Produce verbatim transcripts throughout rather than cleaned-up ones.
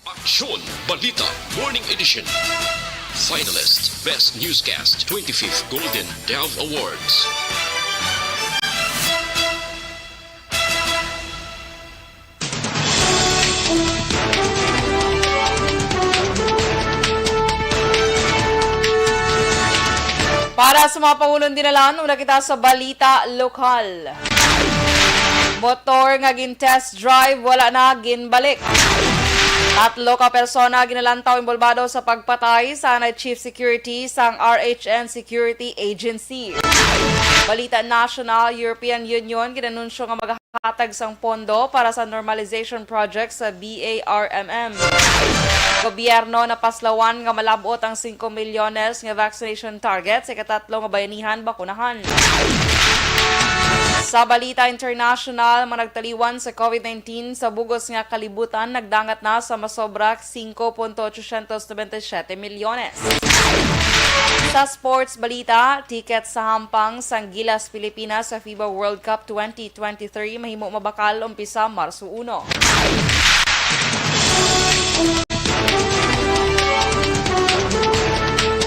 Aksyon Balita Morning Edition. Finalist, Best Newscast, twenty-fifth Golden Dove Awards. Para sa mga pangulong dinalan, una kita sa balita lokal. Motor nga gin-test drive, wala na ginbalik. Tatlo ka persona ginalantaw inbolbado sa pagpatay sa anay chief security sang R H N Security Agency. Balita national, European Union ginanunsyo nga maghatag sang pondo para sa normalization project sa B A R M M. Gobyerno napaslawan nga malab-ot ang singko milyones nga vaccination target sa ikatatlo nga bayanihan bakunahan. Sa balita international, managtaliwan sa COVID nineteen sa bugos nga kalibutan nagdangat na sa masobra singko punto ochocientos nobenta y siete milyones. Sa sports balita, ticket sa hampang sang Gilas Pilipinas sa FIBA World Cup twenty twenty-three mahimo mabakal umpisa Marso uno.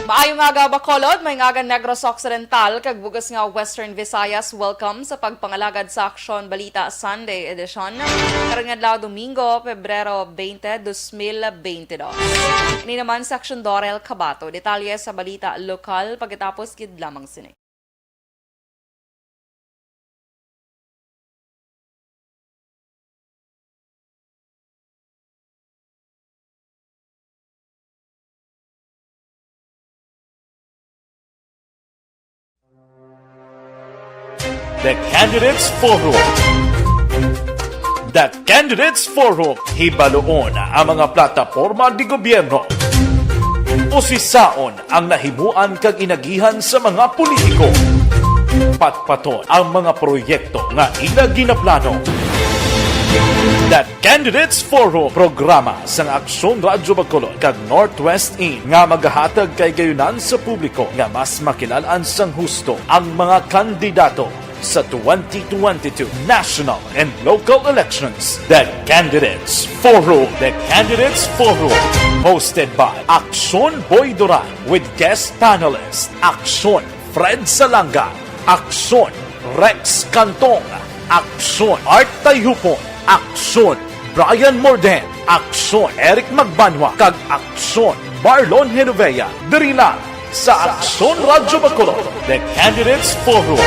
Maayong aga, Bacolod, maayong aga, Negros Occidental, kag bug-os nga Western Visayas. Welcome sa pagpangalagad sa Aksyon Balita Sunday Edition. Karon nga adlaw, Domingo, Pebrero twenty, dos mil bente dos. Ini naman sa Aksyon, Dorel Cabato. Detalye sa balita lokal pagkatapos gid lamang sini. The Candidates Forum. The Candidates Forum, hibaluon ang mga plataporma di gobyerno. Usisaon ang nahimuan kag inagihan sa mga politiko. Patpaton ang mga proyekto nga ila ginaplano. The Candidates Forum, programa sang Aksyon Radyo Bacolod kag Northwest In nga magahatag kay gayunan sa publiko nga mas makilal-an sang husto ang mga kandidato sa twenty twenty-two national and local elections. The Candidates Forum. The Candidates Forum, hosted by Aksyon Boy Duran with guest panelist Aksyon Fred Salanga, Aksyon Rex Cantong, Aksyon Art Tayhupon, Aksyon Brian Morden, Aksyon Eric Magbanwa, kag Aksyon Marlon Genovea. Diri lang sa Aksyon Radyo Bacolod, The Candidates Forum.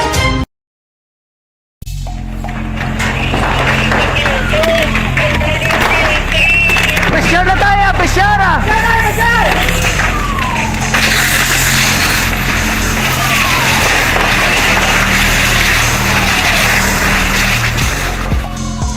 Pressure na tayo! Pressure na!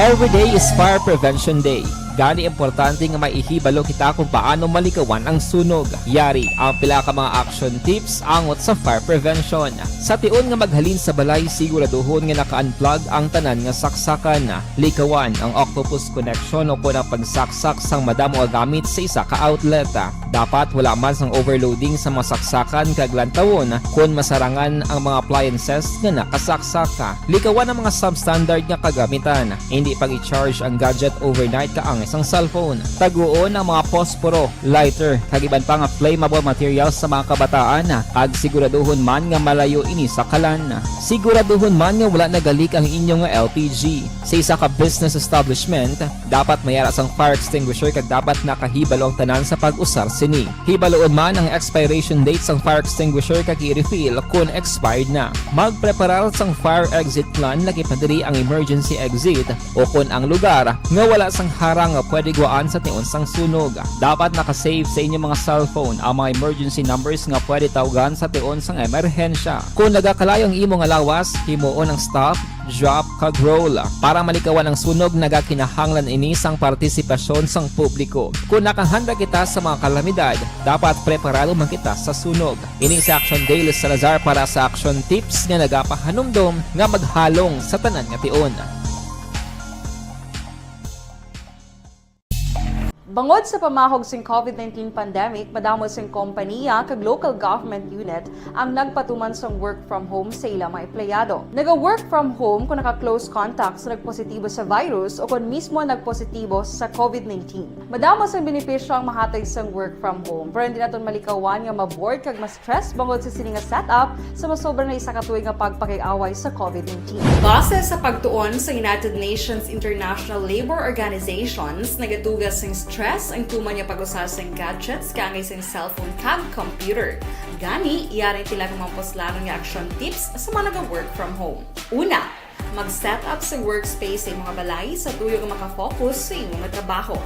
Every day is Fire Prevention Day. Gani, importante nga maihibalo kita kung paano malikawan ang sunog. Yari ang pila ka mga action tips angot sa fire prevention. Sa tion nga maghalin sa balay, siguraduhon nga naka-unplug ang tanan nga saksakan. Likawan ang octopus connection o kon ang pagsaksak sang madamo nga gamit sa isa ka outlet. Dapat wala man sang overloading sa mga saksakan kag lantawon kon masarangan ang mga appliances nga nakasaksak. Likawan ang mga substandard nga kagamitan. Indi pag-i-charge ang gadget overnight kaangay sang cellphone. Taguon ang mga posporo, lighter, kag iban pa nga flammable materials sa mga kabataan, kag siguraduhon man nga malayo ini sa kalan. Siguraduhon man nga wala nagalik ang inyo nga L P G. Sa isa ka business establishment, dapat may ara sang fire extinguisher kag dapat nakahibalo ang tanan sa pag-usar sini. Hibaluon man ang expiration date sang fire extinguisher kag i-refill kon expired na. Magpreparar sang fire exit plan, lakip na diri ang emergency exit, o kon ang lugar nga wala sang harang nga pwede gwaan sa tion sang sunog. Dapat naka-save sa inyo mga cellphone ang mga emergency numbers nga pwede tawgan sa tion sang emerhensya. Kon nagakalayo ang imo nga lawas, himuon ang stop, drop, kag roll. Para malikawan ang sunog, nagakinahanglan ini sang partisipasyon sang publiko. Kon nakahanda kita sa mga kalamidad, dapat preparado man kita sa sunog. Ini si Action Dale Salazar para sa Action Tips nga nagapahanumdom nga maghalong sa tanan nga tion. Bangod sa pamahog sing COVID nineteen pandemic, madamo sing kompaniya kag local government unit ang nagpatuman sang work from home sa ila mga empleyado. Naga-work from home kung naka-close contact sa nagpositibo sa virus o kon mismo nagpositibo sa COVID nineteen. Madamo sang benepisyo ang mahatag sang work from home, pero hindi naton malikawan nga ma-bored kag ma-stress bangod sa sini nga setup sa masobra na isa ka tuig nga pagpakig-away sa COVID nineteen. Base sa pagtuon sa United Nations International Labour Organizations, nagatuga sing stress ang tuman nga pag-usa sing gadgets kaangay sing cellphone kag computer. Gani, yari ang pila ka mga puslanon nga action tips sa mga naga-work from home. Una, mag-set up sa workspace sa imong balay sa tuyo nga makafocus sa imong trabaho.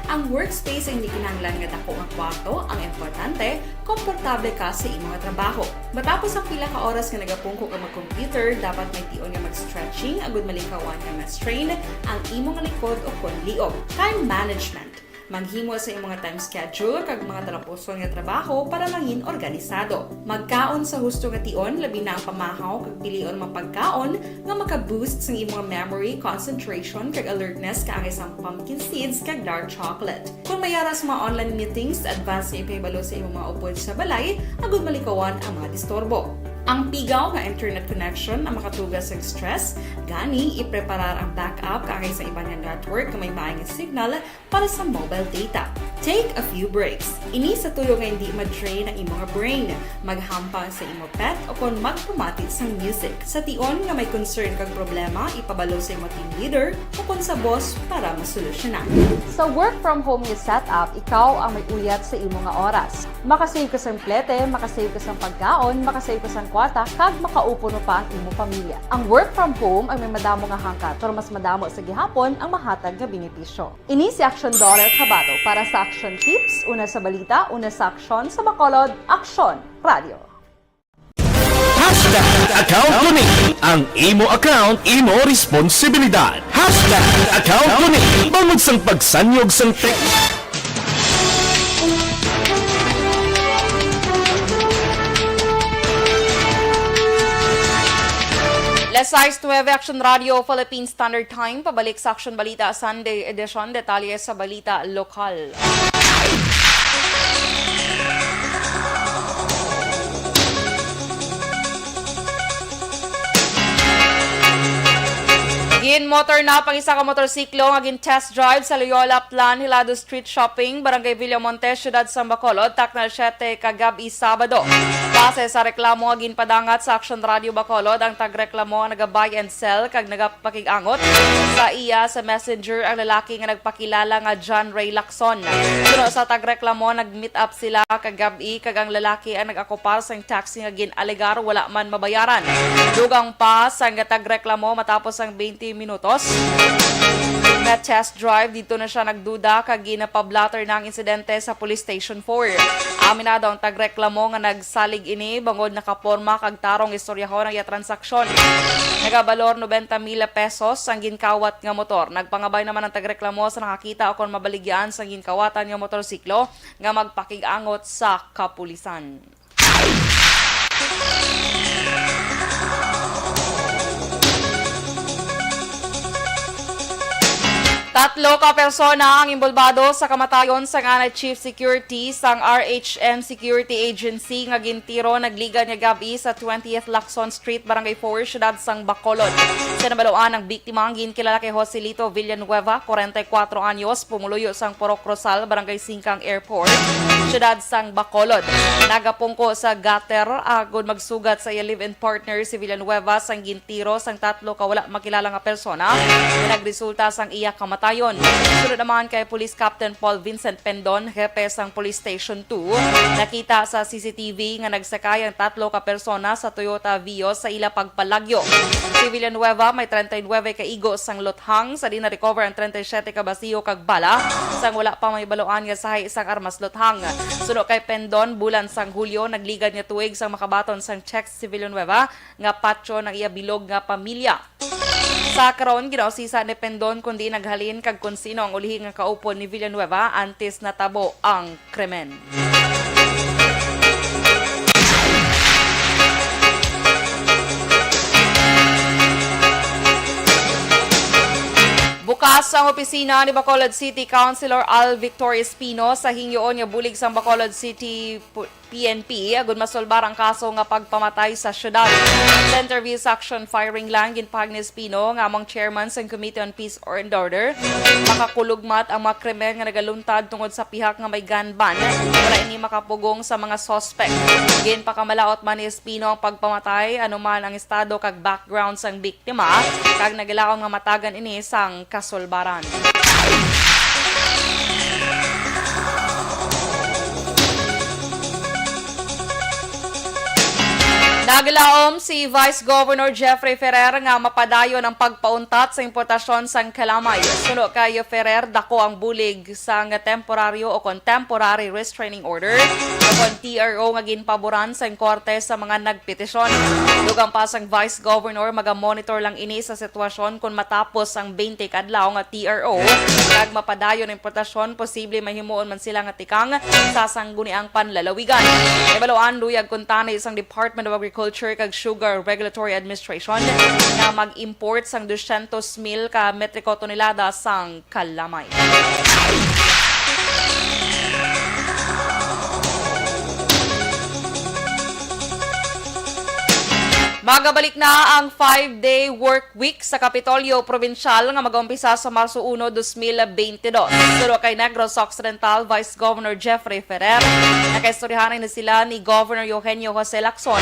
Ang workspace ay hindi kinahanglan nga dako nga kwarto, ang importante, komportable ka sa imong trabaho. Matapos ang pila ka oras nga nagapungko ka mag-computer, dapat may tion nga mag-stretching agud malikawan nga ma-strain ang imong likod o kon liog. Time management. Maghimo sa imong time schedule kag mga talapuson nga trabaho para mangin organisado. Magkaon sa husto nga tion, labi na ang pamahaw kag pilion mga pagkaon nga maka-boost sang imong memory, concentration, kag alertness kaangay sang pumpkin seeds kag dark chocolate. Kung may ara sa mga online meetings, advance nga ipahibalo sa imong mga upod sa balay agud malikawan ang mga disturbo. Ang pigaw nga internet connection ang makatuga sa stress, gani ipreparar ang backup kaangay sa iban nga network nga may maayong signal para sa mobile data. Take a few breaks. Ini sa tuyo nga hindi ma-drain ang imong brain. Maghampang sa imo pet o kon magpamati sang music. Sa tion nga may concern kag problema, ipabalo sa imo team leader o kon sa boss para masolusyonan. Sa work from home nga setup, ikaw ang may uyat sa imo nga oras. Makasave ka sang plete, makasave ka sang pagkaon, makasave ka sang kwarta, kag makaupo no pa ang imo pamilya. Ang work from home ay may madamo nga hangkat, pero mas madamo sa gihapon ang mahatag nga benepisyo. Ini si Action Daughter Kabato para sa Action Tips, una sa balita, una sa aksyon, sa Bacolod, Aksyon Radio. Hashtag account ko ni. Ang imo account, imo responsibilidad. Hashtag account ko ni. Bangod sang pagsanyog sang tech. Las sais nuebe, Action Radio, Philippine Standard Time. Pabalik sa Action Balita Sunday Edition. Detalye sa balita lokal. Ginmotor na ang isa ka motorsiklo nga gin-test drive sa Loyola Plan Hilado Street Shopping, Barangay Villamonte, Siyudad sang Bacolod, takna alas siyete kagab-i Sabado. Base sa reklamo nga ginpadangat sa Action Radio Bacolod, ang tagreklamo ang naga-buy and sell kag nagapakig-angot sa iya sa Messenger ang lalaki nga nagpakilala nga John Ray Lacson. Suno sa tagreklamo, nag-meet up sila kagab-i kag ang lalaki ang nag-akupar sang taxi nga gin-alegar wala man mabayaran. Dugang pa sang tagreklamo, matapos ang twenty minutos nga test drive, didto na siya nagduda kag ginapablatter na ang insidente sa Police Station four. Aminado ang tagreklamo nga nagsalig ini bangod nakaporma kag tarong istoryahon ang iya transaksyon. Nagabalor nobenta mil pesos ang ginkawat nga motor. Nagpangabay naman ang tagreklamo sa nakakita o kon mabaligyan sang ginkawatan nga motorsiklo nga magpakig-angot sa kapulisan. Tatlo ka persona ang inbolbado sa kamatayon sang anay chief security sang R H M Security Agency nga gintiro nagligad nga gab-i sa twentieth Lacson Street, Barangay four, Siyudad sang Bacolod. Sa nabaluan, ang biktima ang ginkilala kay Joselito Villanueva, kwarenta y kuwatro anyos, pumuluyo sang Purok Rosal, Barangay Singkang Airport, Siyudad sang Bacolod. Nagapungko sa gutter agud magsugat sa iya live-in partner si Villanueva sang gintiro sang tatlo ka wala makilala nga persona nga nagresulta sang iya kamatayon. Sunod naman kay Police Captain Paul Vincent Pendon, hepe sang Police Station two, nakita sa C C T V nga nagsakay ang tatlo ka persona sa Toyota Vios sa ila pagpalagyo. Si Villanueva may treinta y nueve ka igo sang luthang, sa diin na-recover ang treinta y siete ka basiyo kag bala sang wala pa mahibaluan nga sahi sang armas luthang. Suno kay Pendon, bulan sang Hulyo, nagligad nga tuig sang makabaton sang checks si Villanueva nga patyon ang iya bilog nga pamilya. Sa karon, ginausisa ni Pendon kon diin naghalin kag kon sino ang ulihi nga kaupod ni Villanueva antes natabo ang krimen. Buka Sa opisina ni Bacolod City Councilor Al Victor Espino sa hingyoon nga bulig sang Bacolod City Pu-, P N P, agud masulbar ang kaso nga pagpamatay sa syudad. Sa interview sa Action Firing Line, ginpahayag ni Espino nga among chairman sang Committee on Peace and Order, makakulugmat ang mga krimen nga nagaluntad tungod sa pihak nga may gun ban, wala ini makapugong sa mga suspect. Ginpakamalaot man ni Espino ang pagpamatay, anuman ang estado kag background sang biktima, kag nagilaom nga matagan ini sang kasulbaran. Naglaom si Vice Governor Jeffrey Ferrer nga mapadayon ang pagpauntat sa importasyon sang kalamay. Suno kay Ferrer, dako ang bulig sang temporaryo o kon temporary restraining order o kon T R O nga ginpaboran sang korte sa mga nagpetisyon. Dugang pa sang Vice Governor, maga-monitor lang ini sa sitwasyon kon matapos ang twenty ka adlaw nga T R O kag mapadayon ang importasyon, posible mahimuon man sila nga tikang sa sangguniang panlalawigan. Ibaluan luyag kuntani sang Department of Agriculture kag Sugar Regulatory Administration nga mag-import sang dusyentos mil ka metriko tonelada sang kalamay. Magabalik na ang five-day work week sa Kapitolyo Probinsyal nga mag-umpisa sa Marso uno, dos mil bente dos. Suno kay Negros Occidental Vice Governor Jeffrey Ferrer, nakaistoryahanay na sila ni Governor Eugenio Jose Lacson.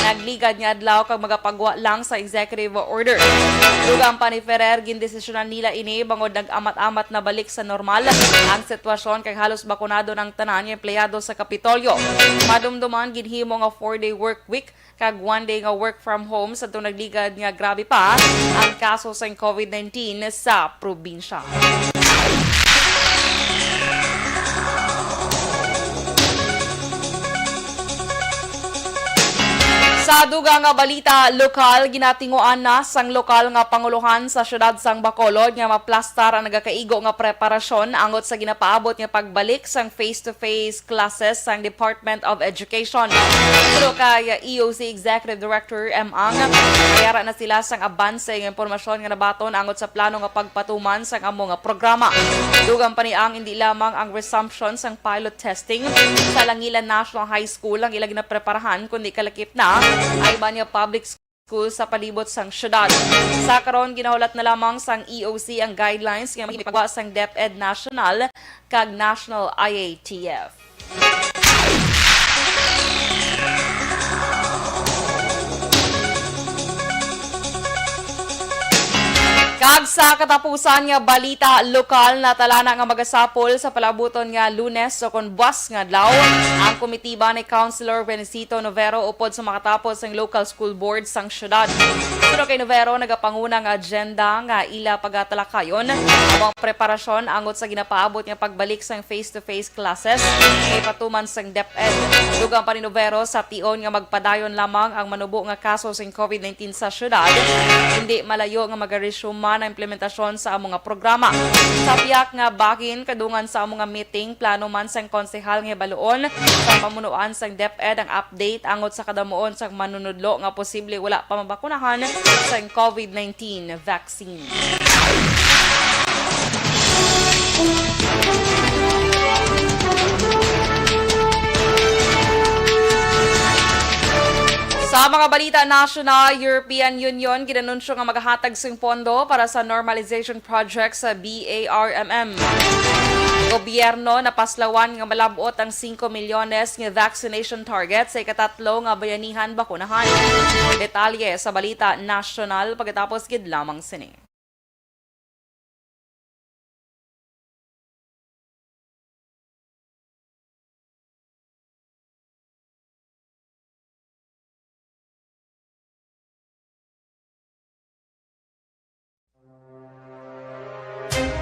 Nagligad nga adlaw kag magapagwa lang sa executive order. Dugang pa ni Ferrer, gindesisyonan nila ini bangod nag-amat-amat na balik sa normal ang sitwasyon kag halos bakunado na ang tanan nga empleyado sa Kapitolyo. Madumduman, ginhimo nga four-day work week kag one day nga work from home sadtong nagligad nga grabe pa ang kaso sang covid nineteen sa probinsya. Sa dugang nga balita, lokal, ginatinguan na sang lokal nga pangulohan sa siyudad sang Bacolod nga maplastar ang nagakaigo nga preparasyon angot sa ginapaabot nga pagbalik sang face-to-face classes sang Department of Education. Suno kay E O C Executive Director M. Ang, nagayara na sila sang abanse nga impormasyon nga nabaton angot sa plano nga pagpatuman sang amo nga programa. Dugang pa ni Ang, indi lamang ang resumption sang pilot testing sa Langilan National High School ang ila ginapreparahan, kundi kalakip na ang iban nga public school sa palibot sang syudad. Sa karon, ginahulat na lamang sang E O C ang guidelines nga ipagawa sang DepEd National kag National I A T F. Kag sa katapusan nga balita lokal, natalana nga magasapol sa palabuton nga Lunes o kon buas nga adlaw ang komitiba ni Councilor Benecito Novero upod sa makatapos ang local school board sang syudad. Suno kay Novero, nagapanguna nga agenda nga ila pagatalakayon ang mga preparasyon angot sa ginapaabot nga pagbalik sang face-to-face classes nga ipatuman sang DepEd. Dugang pa ni Novero, sa tion nga magpadayon lamang ang manubo nga kaso sing covid nineteen sa syudad, hindi malayo nga magaresume man ang implementasyon sa amo nga programa. Sa pihak nga bahin, kadungan sa amo nga meeting, plano man sang konsehal nga hibaluon sa pamunuan sang DepEd ang update angot sa kadamuon sang manunudlo nga posible wala pa mabakunahan sang covid nineteen vaccine. Sa mga balita nasyonal, European Union ginanunsyo nga magahatag sing pondo para sa normalization project sa B A R M M. Gobyerno napaslawan nga malab-ot ang singko milyones nga vaccination target sa ikatatlo nga bayanihan bakunahan. Detalye sa balita nasyonal pagkatapos gid lamang sini.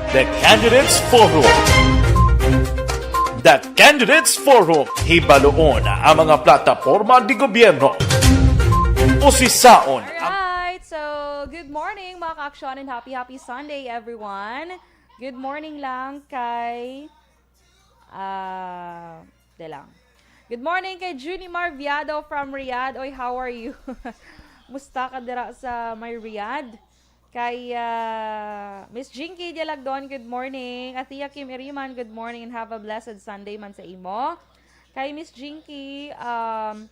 The Candidates Forum. The Candidates Forum. Hibaluon ang mga plataporma di gobyerno. Usisaon ang Alright, so good morning, mga ka-aksyon, and happy, happy Sunday, everyone. Good morning lang kay, ah, de lang. Good morning kay Junimar Viado from Riyadh. Oy, how are you? Musta ka dira sa may Riyadh? Kay, ah, Miss Jinky Dialagdon, good morning. Athea Kim Iriman, good morning and have a blessed Sunday man sa imo. Kay Miss Jinky, um,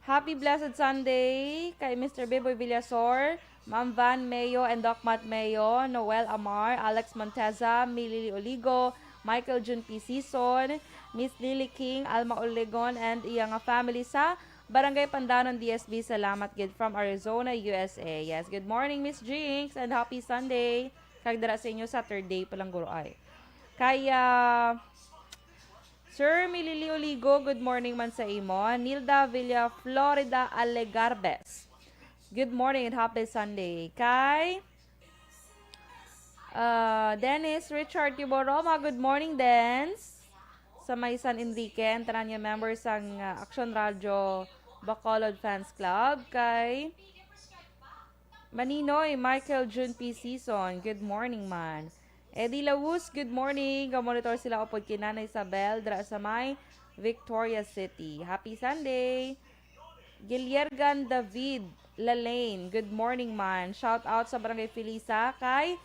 happy blessed Sunday. Kay Mister Beboy Villasor, Ma'am Van Mayo and Doc Matt Mayo, Noel Amar, Alex Monteza, Milili Oligo, Michael Jun P. Sison, Miss Lily King, Alma Oligon, and iya nga family sa Barangay Pandanon, D S B. Salamat gid from Arizona, U S A. Yes, good morning, Miss Jinx, and happy Sunday. Kag dira sa inyo, Saturday pa lang, guro, ay. Kay, ah, Sir Milili Oligo, good morning man sa imo. Nilda Villa Florida Alegarbes, good morning and happy Sunday. Kay, ah, Dennis Richard Tiboroma, good morning, Dens. Sa may San Enrique, ang tanan nga members sang, ah, Action Radio Bacolod Fans Club. Kay Maninoy Michael Jun P. Season, good morning man. Eddie Lawus, good morning. Gamonitor sila upod kay Nanay Isabel, dra sa may Victoria City. Happy Sunday. Giliergan David Lalaine, good morning man. Shout out sa Barangay Felisa kay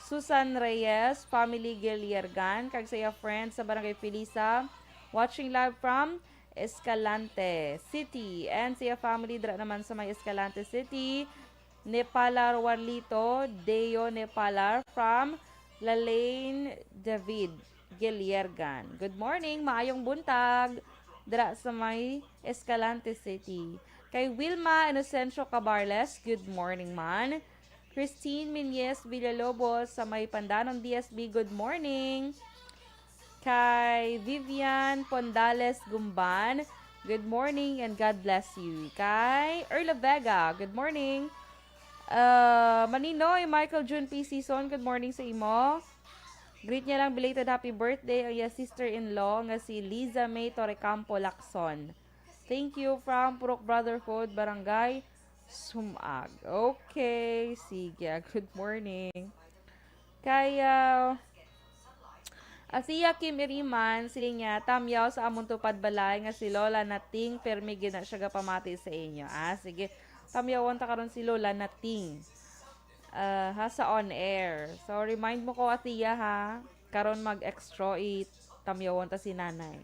Susan Reyes, family Giliergan, kag sa iya friends sa Barangay Felisa. Watching live from Escalante City. And sa iya family dra naman sa may Escalante City. Nepalar Warlito, Deo Nepalar from Lalaine David Giliergan. Good morning, maayong buntag. Dra sa may Escalante City. Kay Wilma Inocencio Cabarles, good morning man. Christine Minyes Villalobos sa may Pandanon D S B, good morning. Kay Vivian Pondales Gumban, good morning and God bless you. Kay Erla Vega, good morning. Ah, Maninoy Michael June P. Season, good morning sa imo. Greet niya lang belated happy birthday ang iya sister-in-law nga si Liza May Torrecampo Lacson. Thank you from Purok Brotherhood, Barangay Sumag. Okay, sige. Good morning. Kay, ah, Athea Kim Iriman, siling niya, "Tamyaw sa amon tupad balay nga si Lola Nating, permi gid na siya gapamati sa inyo." Ah, sige. Tamyawon ta karon si Lola Nating. Ah, ha, sa on air. So, remind mo ko, Athea, ha? Karon mag-extra, i-tamyawon ta si Nanay.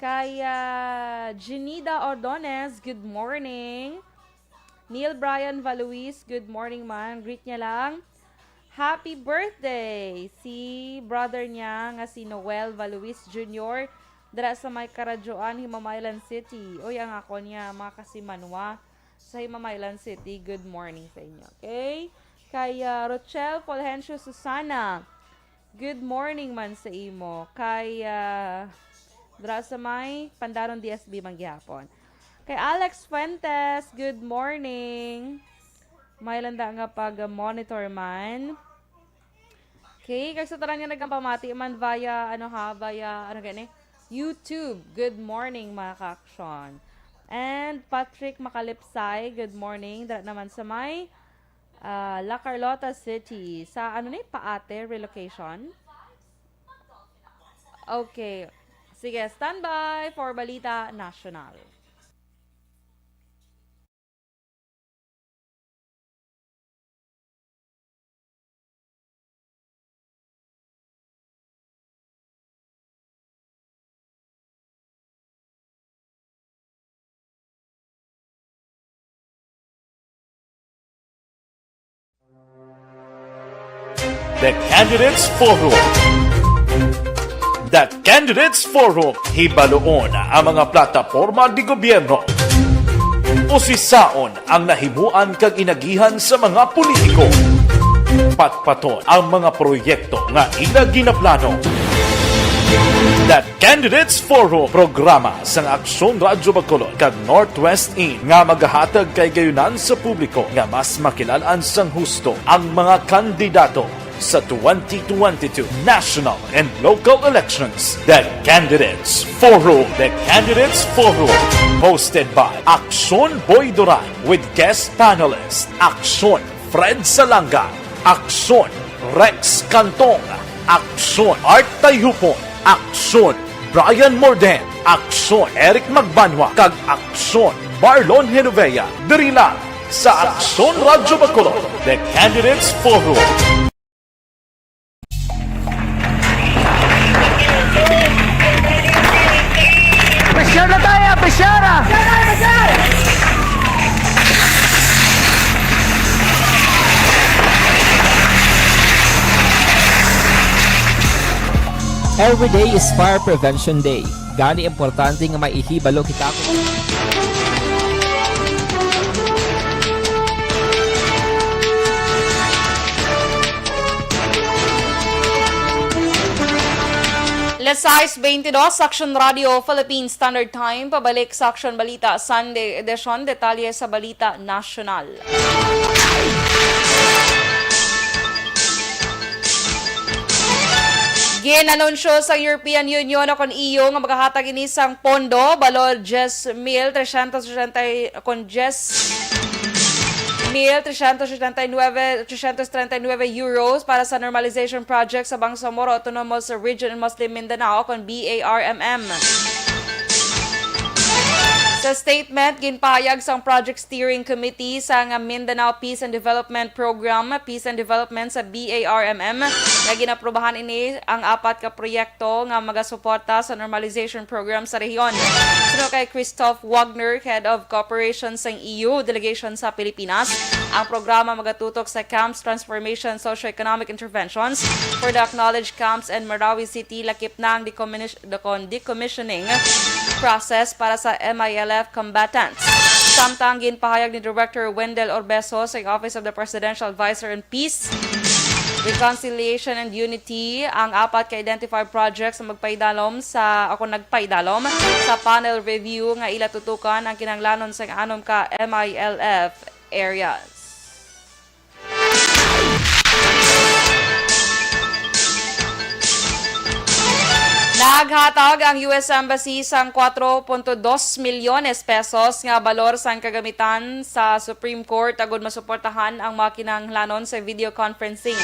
Kay, ah, Jinida Ordonez, good morning. Neil Brian Valuis, good morning man. Greet niya lang, "Happy birthday!" Si brother niya nga si Noel Valuis Junior, dira sa may Karadyoan, Himamaylan City. Uy, ang ako niya, mga kasimanwa sa Himamaylan City, good morning sa inyo. Okay? Kay, ah, Rochelle Fulgencio Susana, good morning man sa imo. Kay, ah, dira sa may Pandanon D S B man gihapon. Kay Alex Fuentes, good morning. May landa nga pag-monitor man. Okay, kag sa tanan nga nagapamati man via, ano ha, via, ano gani? YouTube. Good morning, mga ka-action. And Patrick Makalipsay, good morning. Dira naman sa may, ah, La Carlota City. Sa ano ni? Paate relocation? Okay. Sige, standby for Balita National. The Candidates Forum. The Candidates Forum. Hibaluon ang mga plataporma di gobyerno. Usisaon ang nahimuan kag inagihan sa mga politiko. Patpaton ang mga proyekto nga ila ginaplano. The Candidates Forum, programa sang Aksyon Radyo Bacolod kag Northwest In nga magahatag kay gayunan sa publiko nga mas makilal-an sang husto ang mga kandidato sa twenty twenty-two national and local elections. The Candidates Forum. The Candidates Forum. Hosted by Aksyon Boy Duran with guest panelist Aksyon Fred Salanga, Aksyon Rex Cantong, Aksyon Art Tayhupon, Aksyon Brian Morden, Aksyon Eric Magbanwa, kag Aksyon Marlon Genovea. Diri lang Sa Aksyon Radyo Bacolod, The Candidates Forum. Pressure na tayo! Pressure na! Every day is Fire Prevention Day. Gani importante nga may ihibalo kita. Las sais beintidos, Aksyon Radio Philippine Standard Time. Pabalik sa Aksyon Balita Sunday Edition. Detalye sa balita nasyonal. Ginanunsyo sang European Union o kon E U nga magahatag ini sang pondo, balor diyes mil tresyentos ochenta, kon diyes mil tresyentos ochenta y nueve, tresyentos treinta y nueve euros para sa normalization project sa Bangsamoro Autonomous Region in Muslim Mindanao, kon B A R M M. Sa statement, ginpahayag sang Project Steering Committee sang Mindanao Peace and Development Program, Peace and Development sa B A R M M, nga ginaprubahan ini ang apat ka proyekto nga magasuporta sa normalization program sa rehiyon. Suno kay Christoph Wagner, Head of Cooperation sang E U Delegation sa Pilipinas, ang programa magatutok sa camps, transformation, socio-economic interventions for the acknowledged camps and Marawi City, lakip na ang decomminis-, decon-, decommissioning process para sa M I L F combatants. Samtang ginpahayag ni Director Wendell Orbeso sa Office of the Presidential Advisor on Peace, Reconciliation and Unity ang apat ka identified projects nga magpaidalom sa, ako nagpaidalom sa panel review nga ila tutukan ang kinahanglanon sa anom ka M I L F areas. Naghatag ang U S Embassy sang kuwatro punto dos milyones pesos nga balor sang kagamitan sa Supreme Court agud masuportahan ang mga kinahanglanon sa video conferencing.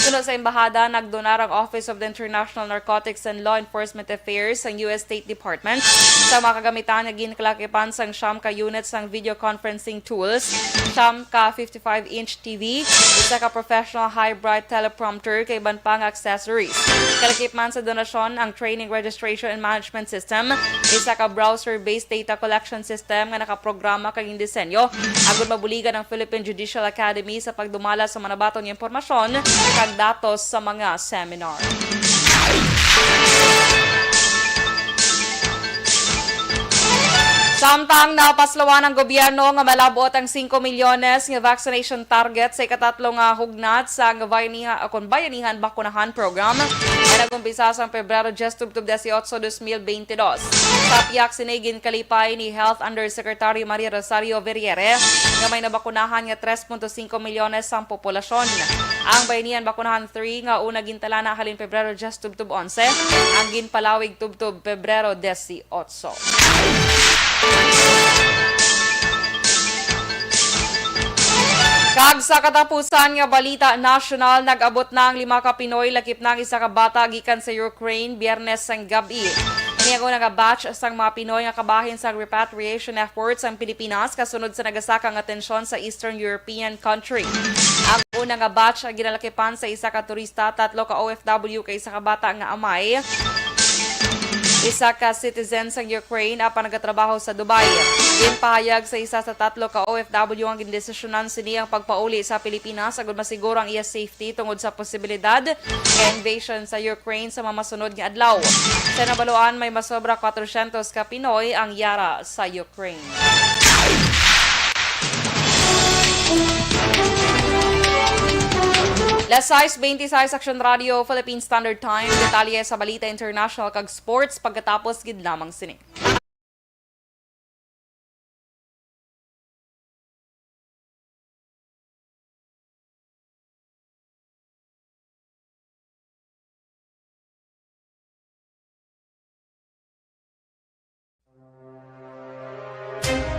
Suno sa embahada, nagdonar ang Office of the International Narcotics and Law Enforcement Affairs sang U S State Department sa mga kagamitan nga ginkalakipan sang siyam ka unit sang video conferencing tools, siyam ka fifty-five inch T V, isa ka professional high bright teleprompter, kay iban pa nga accessories. Kalakip man sa donasyon ang training, registration, and management system, isa ka browser-based data collection system nga nakaprograma kag gindisenyo agud mabuligan ang Philippine Judicial Academy sa pagdumala sa manabaton nga impormasyon kag datos sa mga seminar. Samtang napaslawan ang gobyerno nga malab-ot ang singko milyones nga vaccination target sa ikatatlo nga hugnat sang bayaniha-, kon Bayanihan Bakunahan Program nga nag-umpisa sang Pebrero diyes tubtob disiotso, dos mil beintidos. Sa pihak sini, ginkalipay ni Health Undersecretary Maria Rosario Verriere nga may nabakunahan nga tres punto singko milyones sang populasyon. Ang Bayanihan Bakunahan three nga una gintalana halin Pebrero diyes tubtob onse, ang ginpalawig tubtob Pebrero disiotso. Kag sa katapusan nga balita nasyonal, nag-abot na ang lima ka Pinoy, lakip na ang isa ka bata gikan sa Ukraine, Biyernes sang gab-i. Ini ang una nga batch sang mga Pinoy nga kabahin sang repatriation efforts sang Pilipinas kasunod sa nagasaka nga tensyon sa Eastern European country. Ang una nga batch nga ginalakipan sa isa ka turista, tatlo ka O F W kag isa ka bata nga amay, isa ka citizen sang Ukraine apan nagatrabaho sa Dubai. Ginpahayag sa isa sa tatlo ka O F W nga gindesisyonan sini ang pagpauli sa Pilipinas agud masiguro ang iya safety tungod sa posibilidad nga invasion sa Ukraine sa mga masunod nga adlaw. Sa nabaluan, may masobra kwatrosyentos ka Pinoy ang yara sa Ukraine. Las sais beintisais, Aksyon Radio, Philippine Standard Time. Detalye sa balita international kag sports pagkatapos gid lamang sini.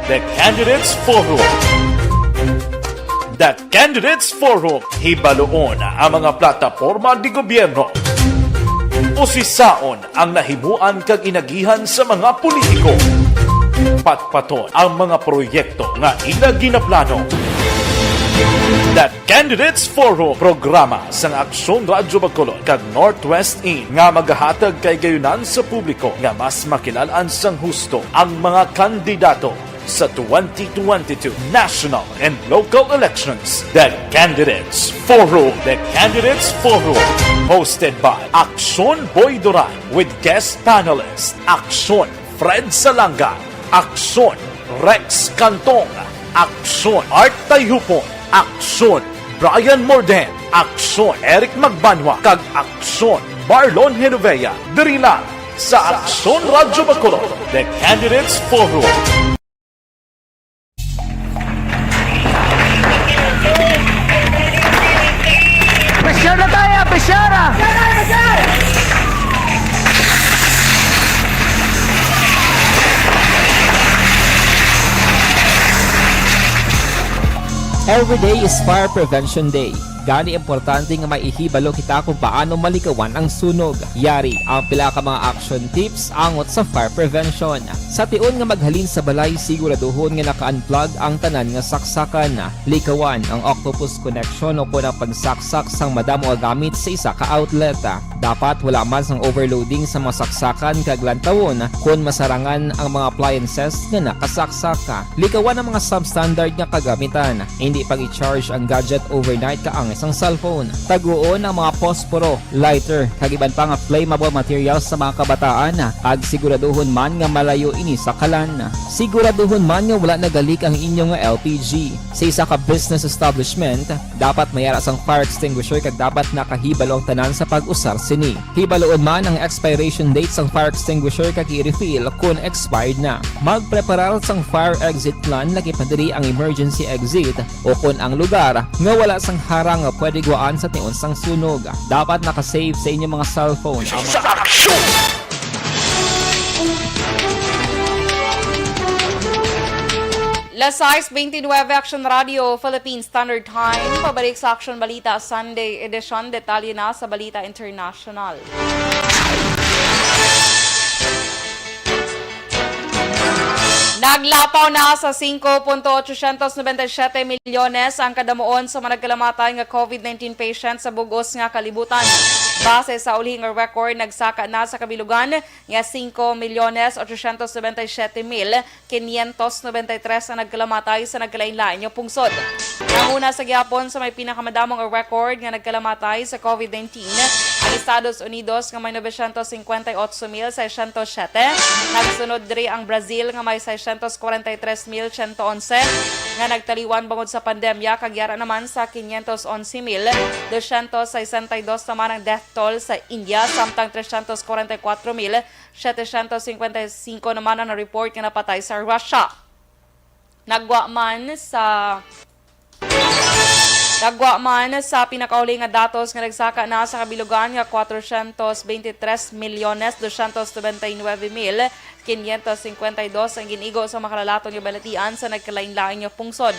The Candidates Forum. The Candidates Forum. Hibaloon ang mga plataporma di gobyerno. Usisaon ang nahimuan kag inagihan sa mga politiko. Patpaton ang mga proyekto nga ila ginaplano. The Candidates Forum, programa sang Aksyon Radyo Bacolod kag Northwest In nga magahatag kay gayunan sa publiko nga mas makilal-an sang husto ang mga kandidato sa twenty twenty-two national and local elections. The Candidates Forum. The Candidates Forum, hosted by Aksyon Boy Duran with guest panelist Aksyon Fred Salanga, Aksyon Rex Cantong, Aksyon Art Tayhupon, Aksyon Brian Morden, Aksyon Eric Magbanwa, kag Aksyon Marlon Genovea. Diri lang sa Aksyon Radyo Bacolod, The Candidates Forum. Pressure na tayo! Pressure na! Every day is Fire Prevention Day. Gani, importante nga may ihibalo kita kung paano malikawan ang sunog. Yari ang pila ka mga action tips angot sa fire prevention. Sa tion nga maghalin sa balay, siguraduhon nga naka-unplug ang tanan nga saksakan. Likawan ang octopus connection o kon ang pagsaksak sang madamo nga gamit sa isa ka outlet. Dapat wala man sang overloading sa mga saksakan kag lantawon kon masarangan ang mga appliances nga nakasaksak. Likawan ang mga substandard nga kagamitan. Indi pag-i-charge ang gadget overnight kaangay sang cellphone. Taguon ang mga posporo, lighter, kag iban pa nga flammable materials sa mga kabataan, kag siguraduhon man nga malayo ini sa kalan. Siguraduhon man nga wala nagalik ang inyo nga L P G. Sa isa ka business establishment, dapat may ara sang fire extinguisher kag dapat nakahibalo ang tanan sa pag-usar sini. Hibaluon man ang expiration date sang fire extinguisher kag i-refill kon expired na. Magpreparar sang fire exit plan, lakip na diri ang emergency exit o kon ang lugar nga wala sang harang nga pwede gwaan sa tion sang sunog. Dapat naka-save sa inyo mga cellphone ang mga Las sais beintinuebe, Action Radio, Philippine Standard Time. Pabalik sa Action Balita Sunday Edition. Detalye na sa Balita International. Naglapaw na sa singko punto ochocientos nobenta y siyete milyones ang kadamuon sa mga nagkalamatay nga COVID nineteen patients sa bug-os nga kalibutan. Base sa ulihing record, nagsaka na sa kabilugan nga singko milyones ochocientos nobenta y siyete mil quinientos nobenta y tres ang nagkalamatay sa nagkalainlain nga pungsod. Nanguna sa gihapon sa may pinakamadamo nga record nga nagkalamatay sa COVID nineteen ang Estados Unidos, nga may novecientos cincuenta y ocho mil seiscientos siete. Nagsunod diri ang Brazil, nga may seiscientos cuarenta y tres mil ciento once nga nagtaliwan bangod sa pandemya, kag yara naman sa quinientos once mil doscientos sesenta y dos naman ang death toll sa India, samtang trescientos cuarenta y cuatro mil setecientos cincuenta y cinco naman ang na-report nga napatay sa Russia. Nagwa man sa, nagwa man sa pinakauli nga datos nga nagsaka na sa kabilugan nga cuatrocientos veintitrés milyones doscientos noventa y nueve mil quinientos cincuenta y dos ang gin-igo sa makalalaton nga balatian sa nagkalainlain nga pungsod.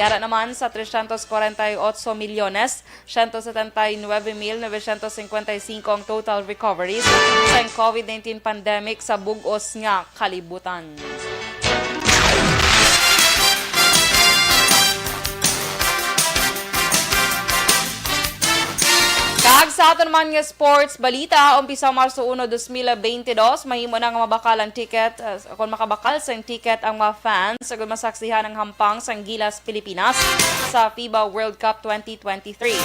Yara naman sa trescientos cuarenta y ocho milyones ciento setenta y nueve mil novecientos cincuenta y cinco ang total recoveries sang COVID nineteen pandemic sa bug-os nga kalibutan. Kag sa aton naman nga sports balita, umpisa Marso uno, dos mil beintidos, mahimo na nga mabakal ang ticket, uh, kung makabakal sang ticket ang mga fans, kung masaksihan ang hampang sang Gilas Pilipinas sa FIBA World Cup twenty twenty-three.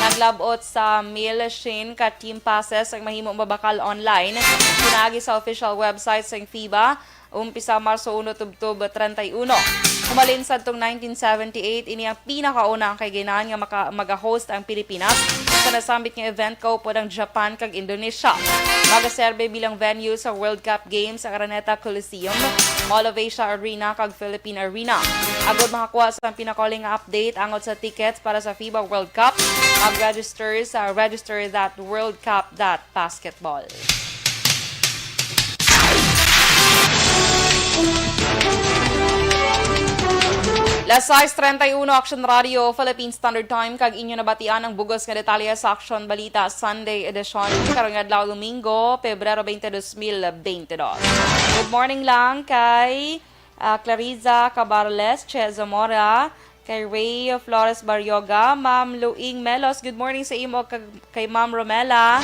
Naglab-ot sa mil singko ka team passes ang mahimo mabakal online pinaagi sa official website sang FIBA, umpisa Marso uno tubtob treinta y uno. Humalin sadtong nineteen seventy-eight, ini ang pinakauna ang kay ginahan nga maka-, maga-host ang Pilipinas sa nasambit nga event kaupod ang Japan kag Indonesia. Magaserbe bilang venue sa World Cup Games ang Araneta Coliseum, Mall of Asia Arena, kag Philippine Arena. Agod makakuha sa pinakauli nga update angot sa tickets para sa FIBA World Cup, mag-register sa register dot world cup dot basketball. Alas sais treinta y uno, Action Radio, Philippine Standard Time, kag inyo nabatian ang bugos nga detalye sa Action Balita Sunday Edition, karong adlaw, Domingo, Pebrero twenty, dos mil twenty-two. Good morning lang kay, ah, Clariza Cabarles, Che Zamora, kay Ray Flores Barrioga, Ma'am Luing Melos. Good morning sa imo, kag kay Ma'am Romela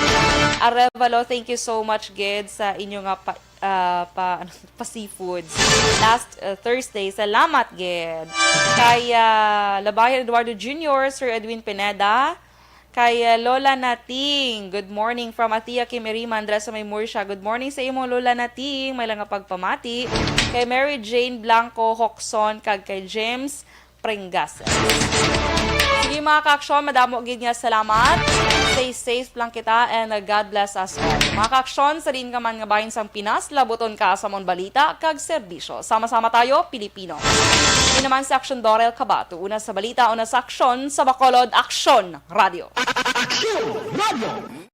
Arevalo. Thank you so much, gid, sa inyo nga pa, ah, pa, pa seafoods last, uh, Thursday. Salamat gid. Kay, ah, Labayan Eduardo Junior, Sir Edwin Pineda, kay, ah, Lola Nating. Good morning from Atia Kim Erima, Andres sa may Murcia. Good morning sa imo, Lola Nating. May lang nga pagpamati kay Mary Jane Blanco Hoxon kag kay James Pringgases. Sige, mga ka-aksyon, madamo gid nga salamat. Stay safe lang kita, and, uh, God bless us all. Mga ka-aksyon, sa diin ka man nga bahin sang Pinas, labuton ka sa amon balita kag serbisyo. Sama-sama tayo, Pilipino. Ini naman si Aksyon Dorel Cabato. Una sa balita, una sa aksyon, sa Bacolod, Aksyon Radio. Aksyon Radio!